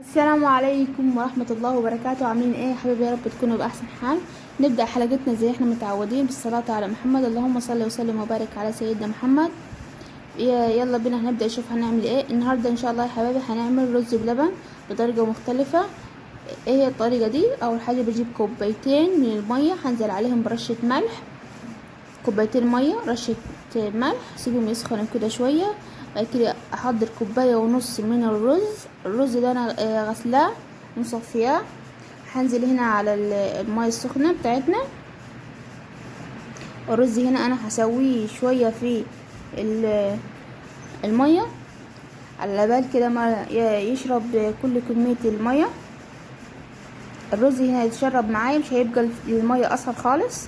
السلام عليكم ورحمة الله وبركاته. عاملين ايه يا حبايبي؟ يا رب تكونوا بأحسن حال. نبدأ حلقتنا زي احنا متعودين بالصلاة على محمد، اللهم صل وسلم وبارك على سيدنا محمد. يلا بينا هنبدأ نشوف هنعمل ايه النهاردة ان شاء الله يا حبايبي. هنعمل رز بلبن بطريقة مختلفة. ايه هي الطريقة دي؟ اول حاجة بجيب كوبايتين من المية، هنزل عليهم برشة ملح، كوبايتين مية رشة ملح، سيبهم يسخنوا كده شوية. بعد كده احضر كوباية ونص من الرز. الرز ده انا غسلاه ومصفياه. هنزل هنا على المية السخنة بتاعتنا. الرز هنا انا هسويه شوية في المية على بال كده ما يشرب كل كمية المية. الرز هنا يتشرب معايا، مش هيبقى المية اصفر خالص،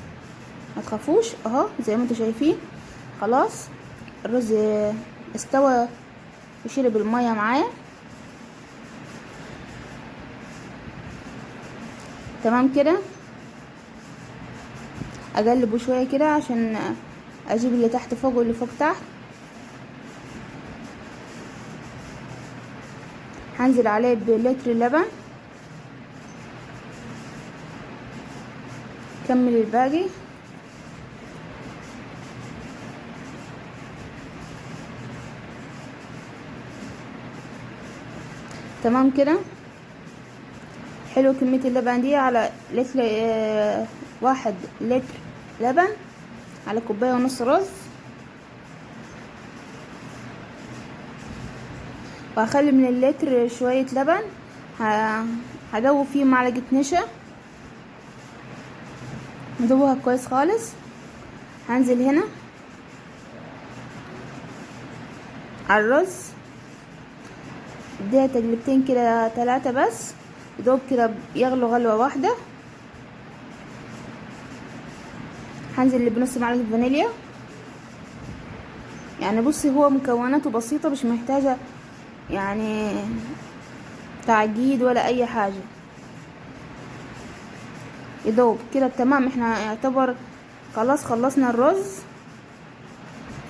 ما تخافوش. اهو زي ما انتم شايفين خلاص الرز استوى وشرب المية معايا تمام كده. اقلبه شوية كده عشان اجيب اللي تحت فوق واللي فوق تحت. هنزل عليه بلتر لبن، كمل الباقي. تمام كده حلو. كمية اللبن دي على لتر، 1 لتر لبن على كوباية ونص رز. وهخلي من اللتر شوية لبن، هدوب فيه معلقة نشا، ندوبها كويس خالص. هنزل هنا على الرز، اديها تقلبتين كده 3 بس، يدوب كده يغلو غلوة واحدة. هنزل بنص معلقة فانيليا. بصي هو مكوناته بسيطة، مش محتاجة تعقيد ولا اي حاجة، يدوب كده تمام. احنا يعتبر خلاص خلصنا الرز.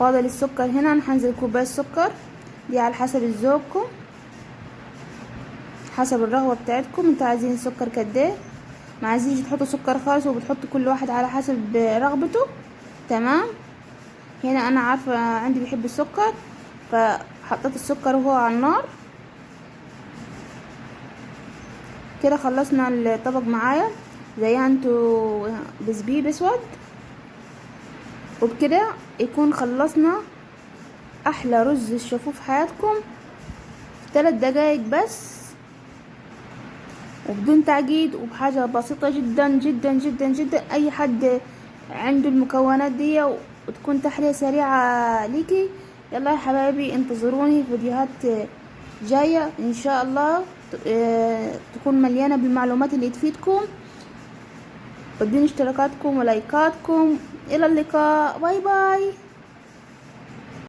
فاضل السكر هنا، انا هنزل كوباية سكر دي على حسب ذوقكم، حسب الرغبة بتاعتكم، انتوا عايزين سكر قد ايه، ما عايزينش تحطوا سكر خالص، وبتحطوا كل واحد على حسب رغبته. تمام. هنا انا عارفة عندي بيحب السكر، فحطيت السكر وهو على النار كده. خلصنا الطبق معايا زي انتوا بزبيب اسود، وبكده يكون خلصنا احلى رز تشوفوه في حياتكم في 3 دقايق بس، وبدون تعقيد، وبحاجة بسيطة جدا جدا جدا جدا. اي حد عنده المكونات دي وتكون تحلية سريعة ليكي. يلا يا حبايبي انتظروني في فيديوهات جاية ان شاء الله، تكون مليانة بالمعلومات اللي تفيدكم. ادوني اشتراكاتكم ولايكاتكم. الى اللقاء، bye bye.